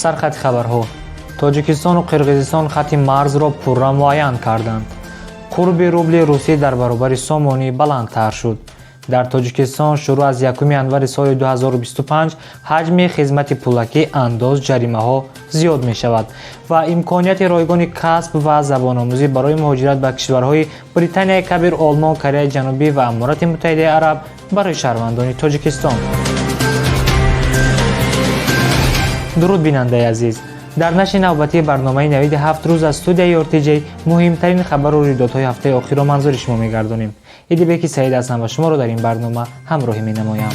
Сархати хабарҳо: Тоҷикистону Қирғизистон хати марзро пурра муайян карданд. Қурби рубли русӣ дар баробари сомонӣ баландтар шуд. Дар Тоҷикистон шурӯъ аз 1 январи соли 2025 ҳаҷми хизмати пулакӣ, андоз, ҷаримаҳо зиёд мешавад ва имконияти ройгони касб ва забономӯзӣ барои муҳоҷират ба кишварҳои Британияи Кабир, Олмон, Кореяи Ҷанубӣ ва Аморати Муттаҳидаи Араб барои шаҳрвандони Тоҷикистон. Дуруд, бинандаи азиз! Дар нашри навбатии барномаи «Навиди ҳафт рӯз» аз студияи РТҷ муҳимтарин хабару рӯйдодҳои ҳафтаи охирро манзури шумо мегардонем. Идибеки Саид ҳастам ва шуморо дар ин барнома ҳамроҳӣ менамоям.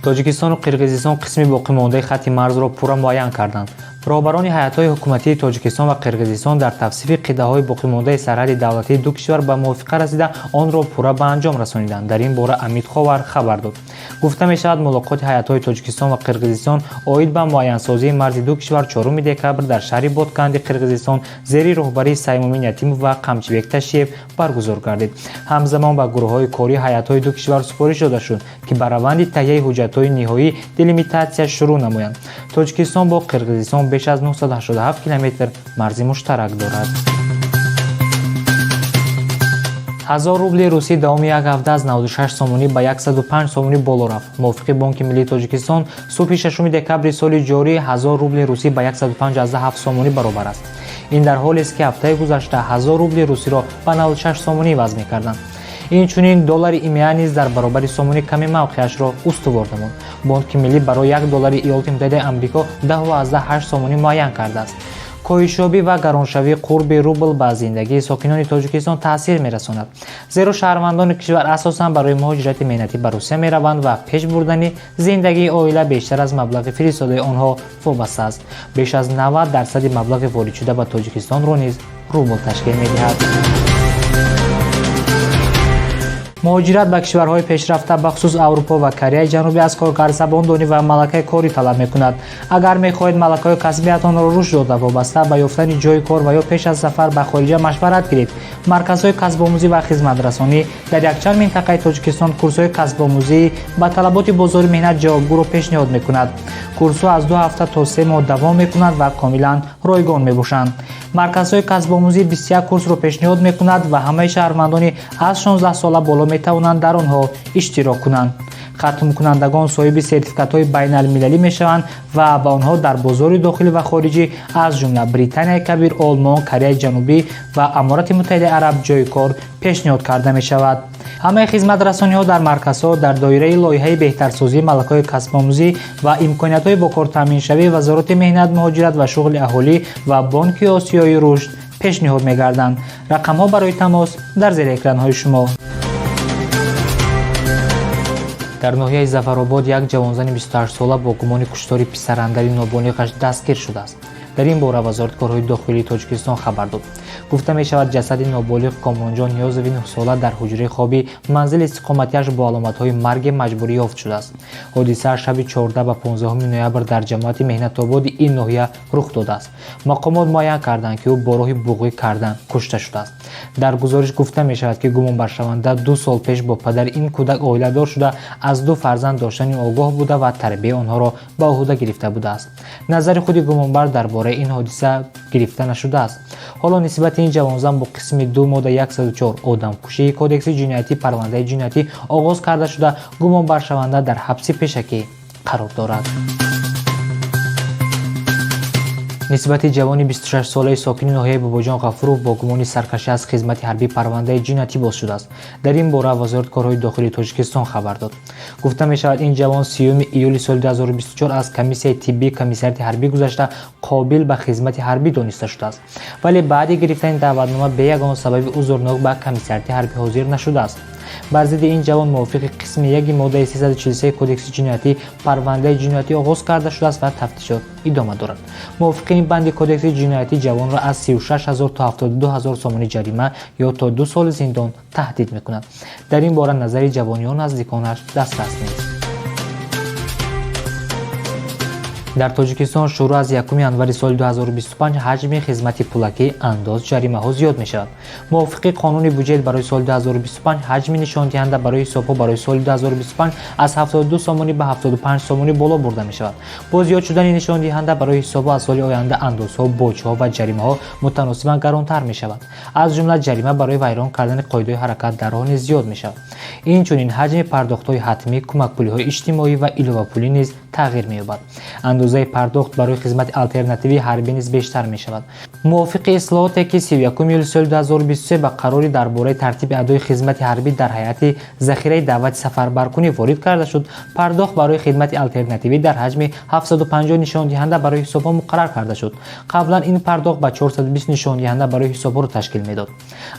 Тоҷикистону Қирғизистон қисми боқимондаи хати марзро пурра муайян карданд. Роҳбарони ҳайатҳои ҳукуматии Тоҷикистон ва Қирғизистон дар тавсифи қитъаҳои боқимондаи сарҳади давлатии ду кишвар ба мувофиқа расида, онро пурра ба анҷом расониданд. Дар ин бора АМИД Ховар хабар дод. Гуфта мешавад, мулоқоти ҳайатҳои Тоҷикистон ва Қирғизистон оид ба муайянсозии марзи ду кишвар 4 декабр дар шаҳри Ботканди Қирғизистон зери роҳбарии Саймумин Ятимов ва Қамчибек Ташиев баргузор гардид. Ҳамзамон ба гурӯҳҳои кории ҳайатҳои ду кишвар супориш дода шуд, ки ба раванди таҳияи ҳуҷҷатҳои ниҳоии делимитатсия шурӯъ намоянд. Тоҷикистон бо Қирғизистон беш аз 987 километр марзи муштарак дорад. 1000 рубли русӣ давоми як ҳафта аз 96 сомонӣ ба 105 сомонӣ боло рафт. Мувофиқи Бонки миллии Тоҷикистон, субҳи 6 декабри соли ҷорӣ 1000 рубли русӣ ба 105,7 сомонӣ баробар аст. Ин дар ҳолест, ки ҳафтаи гузашта 1000 рубли русиро ба 96 сомонӣ иваз мекарданд. Инчунин доллари ИМЕА низ дар баробари сомонӣ каме мавқеашро устувор намуд. Бонки миллӣ барои як доллари Иёлоти Муттаҳидаи Амрико 10,8 сомонӣ муайян кардааст. Коҳишёбӣ ва гароншавии қурби рубл ба зиндагии сокинони Тоҷикистон таъсир мерасонад, зеро шаҳрвандони кишвар асосан барои муҳоҷирати меҳнатӣ ба Русия мераванд ва пеш бурдани зиндагии оила бештар аз маблағи фиристодаи онҳо вобаста аст. Беш аз 90 дарсади маблағи воридшуда ба Тоҷикистонро низ рубл ташкил медиҳад. Муҳоҷират ба кишварҳои пешрафта, бахусус Аврупо ва Кореяи Ҷанубӣ, аз коргар забондонӣ ва малакаи корӣ талаб мекунад. Агар мехоҳед малакаҳои касбиятонро рушд дода, вобаста ба ёфтани ҷойи кор ва ё пеш аз сафар ба хориҷа машварат гиред. Марказҳои касбомӯзӣ ва хизматрасонӣ дар якчанд минтақаи Тоҷикистон курсҳои касбомӯзӣ ба талаботи бозори меҳнат ҷавобгӯро пешниҳод мекунад. Курсҳо аз 2 ҳафта то 3 моҳ давом мекунанд ва комилан ройгон мебошанд. Марказҳои касбомӯзӣ 21 курсро пешниҳод мекунад ва ҳамаи шаҳрвандони аз 16 сола боло метавонанд дар онҳо иштирок кунанд. Хатмкунандагон соҳиби сертификатҳои байналмилалӣ мешаванд ва ба онҳо дар бозори дохилӣ ва хориҷӣ, аз ҷумла Британияи Кабир, Олмон, Кореяи Ҷанубӣ ва Аморати Муттаҳидаи Араб, ҷойи кор пешниҳод карда мешавад. Ҳамаи хизматрасониҳо дар марказҳо дар доираи лоиҳаи беҳтарсозии малакаҳои касбомӯзӣ ва имкониятҳои бо кор таъминшавии Вазорати меҳнат, муҳоҷират ва шуғли аҳолӣ ва Бонки Осиёии рушд пешниҳод мегарданд. Рақамҳо барои тамос дар зери экранҳои шумо. Дар ноҳияи Зафаробод як ҷавонзани 28сола бо гумони куштори писарандари ноболиғаш дастгир шудааст. Дар ин бора Вазорати корҳои дохилии Тоҷикистон хабар дод. Гуфта мешавад, ҷасади ноболиғ Комронҷон Ниёзови 9сола дар ҳуҷраи хоби манзили истиқоматиаш бо аломатҳои марги маҷбурӣ ёфт шудааст. Ҳодиса шаби 14 ба 15 ноябр дар ҷамоати Меҳнатободи ин ноҳия рух додааст. Мақомот муайян карданд, ки ӯ бо роҳи буғӣ кардан кушта шудааст. Дар гузориш гуфта мешавад, ки гумонбаршаванда 2 сол пеш бо падари ин кӯдак оиладор шуда, аз ду фарзанд доштани огоҳ буда ва тарбияи онҳоро ба ӯҳда гирифта будааст. Назари худи гумонбар дар бораи ин ҳодиса гирифта нашудааст. Ҳоло нисбати ин ҷавонзан бо қисми 2 модда 104 одамкушии Кодекси ҷиноятӣ парвандаи ҷиноятӣ оғоз карда шуда, гумонбаршаванда дар ҳабси пешакӣ қарор дорад. Нисбати ҷавони 26-солаи сокини ноҳияи Бобоҷон Ғафуров бо гумони саркашӣ аз хизмати ҳарбӣ парвандаи ҷиноятӣ боз шудааст. Дар ин бора Вазорати корҳои дохилии Тоҷикистон хабар дод. Гуфта мешавад, ин ҷавон 30 июли соли 2024 аз комиссияи тиббии комиссариати ҳарбӣ гузашта, қобил ба хизмати ҳарбӣ дониста шудааст, вале баъди гирифтани даъватнома бе ягон сабаби узрнок ба комиссариати ҳарбӣ ҳозир нашудааст. Бар зидди ин ҷавон мувофиқи қисми 1 моддаи 343 Кодекси ҷиноятӣ парвандаи ҷиноятӣ оғоз карда шудааст ва тафтишот идома дорад. Мувофиқи ин банди Кодекси ҷиноятӣ ҷавонро аз 36 ҳазор то 72 ҳазор сомонӣ ҷарима ё то 2 соли зиндон таҳдид мекунад. Дар ин бора назари ҷавон ё наздиконаш дастрас нест. Дар Тоҷикистон шурӯъ аз 1 январи соли 2025 ҳаҷми хизмати пулакӣ, андоз, ҷаримаҳо зиёд мешавад. Мувофиқи қонуни буҷет барои соли 2025 ҳаҷми нишондиҳанда барои ҳисобҳо барои соли 2025 аз 72 сомонӣ ба 75 сомонӣ боло бурда мешавад. Бо зиёд шудани нишондиҳанда барои ҳисобҳо аз соли оянда андозҳо, боҷҳо ва ҷаримаҳо мутаносибан гаронтар мешавад. Аз ҷумла ҷарима барои вайрон кардани қоидаҳои ҳаракат дар роҳ низ зиёд мешавад. Инчунин ҳаҷми пардохтҳои ҳатмӣ, кӯмакпулиҳои иҷтимоӣ ва иловапулӣ низ тағйир меёбад. Андозаи пардохт барои хизмати алтернативии ҳарбӣ низ бештар мешавад. Мувофиқи ислоҳоте, ки 31 июли соли 2023 ба қарори дар бораи тартиби адои хизмати ҳарбӣ дар ҳайати захираи даъвати сафарбаркунӣ ворид карда шуд, пардохт барои хидмати алтернативӣ дар ҳаҷми 750 нишондиҳанда барои ҳисобҳо муқаррар карда шуд. Қаблан ин пардохт ба 420 нишондиҳанда барои ҳисобҳоро ташкил медод.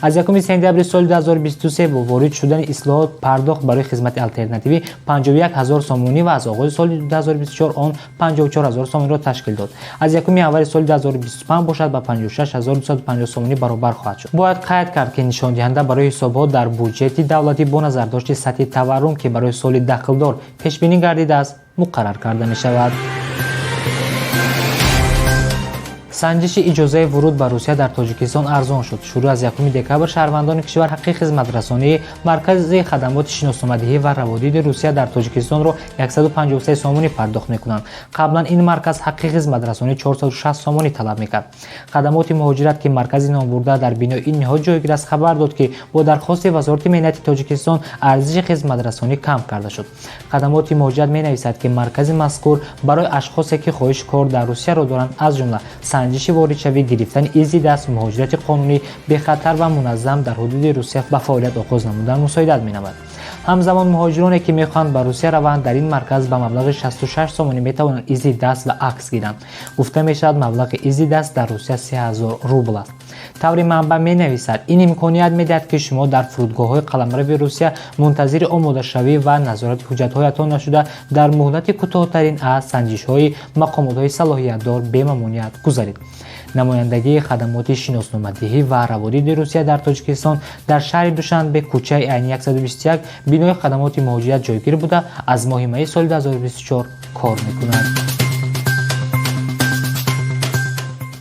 Аз 1 сентябри соли 2023 бо ворид шудани ислоҳот пардохт барои хизмати алтернативӣ 51 ҳазор сомонӣ ва аз оғози соли 2024 он 54 ҳазор сомониро ташкил дод. Аз 1 январи соли 2025 бошад, ба 56 250 сомонӣ баробар хоҳад шуд. Бояд қайд кард, ки нишондиҳанда барои ҳисобҳо дар буҷети давлатӣ бо назардошти сатҳи таваррум, ки барои соли дахлдор пешбинӣ гардидааст, муқаррар карда мешавад. Санҷиши иҷозаи вуруд ба Русия дар Тоҷикистон арзон шуд. Шурӯъ аз 1 декабр шаҳрвандони кишвар ҳаққи хизматрасонии Маркази хадамоти шиносномадиҳӣ ва раводиди Русия дар Тоҷикистонро 153 сомонӣ пардохт мекунанд. Қаблан ин марказ ҳаққи хизматрасонӣ 460 сомонӣ талаб мекард. Хадамоти муҳоҷират, ки маркази номбурда дар бинои ин ниҳод ҷойгир аст, хабар дод, ки бо дархости Вазорати меҳнати Тоҷикистон арзиши хизматрасонӣ кам карда шуд. Хадамоти муҳоҷират менависад, ки маркази мазкур барои ашхосе, ки хоҳиши кор дар Русияро доранд, аз ҷумла санҷиши воридшавӣ, гирифтани изни даст, муҳоҷирати қонунӣ, бехатар ва муназзам дар ҳудуди Русия ба фаъолият оғоз намудан мусоидат менамояд. Ҳамзамон муҳоҷироне, ки мехоҳанд ба Русия раванд, дар ин марказ ба маблағи 66 сомонӣ метавонанд изни даст ва акс гиранд. Гуфта мешавад, маблағи изни даст дар Русия 3000 рубл аст. Таври манбаъ менависад, ин имконият медиҳад, ки шумо дар фурудгоҳҳои қаламрави Русия мунтазири омодашавӣ ва назорати ҳуҷҷатҳоятон нашуда, дар муҳлати кӯтоҳтарин аз санҷишҳои мақомотҳои салоҳиятдор бемамоният гузаред. Намояндагии хадамоти шиносномадиҳӣ ва раводиди Русия дар Тоҷикистон дар шаҳри Душанбе, кӯчаи Айни 121, бинои хадамоти муҳоҷират ҷойгир буда, аз моҳи майи соли 2024 кор мекунад.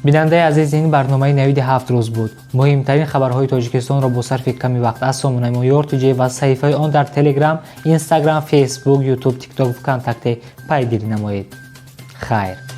Бинандаи азиз, ин барномаи навиди ҳафт рӯз буд. Муҳимтарин хабарҳои Тоҷикистонро бо сарфи ками вақт аз сомонаи мо Ёртиҷ ва саҳифаи он дар Телеграм, Инстаграм, Фейсбук, Ютуб, Тикток, Вконтакте пайгирӣ намоед. Хайр.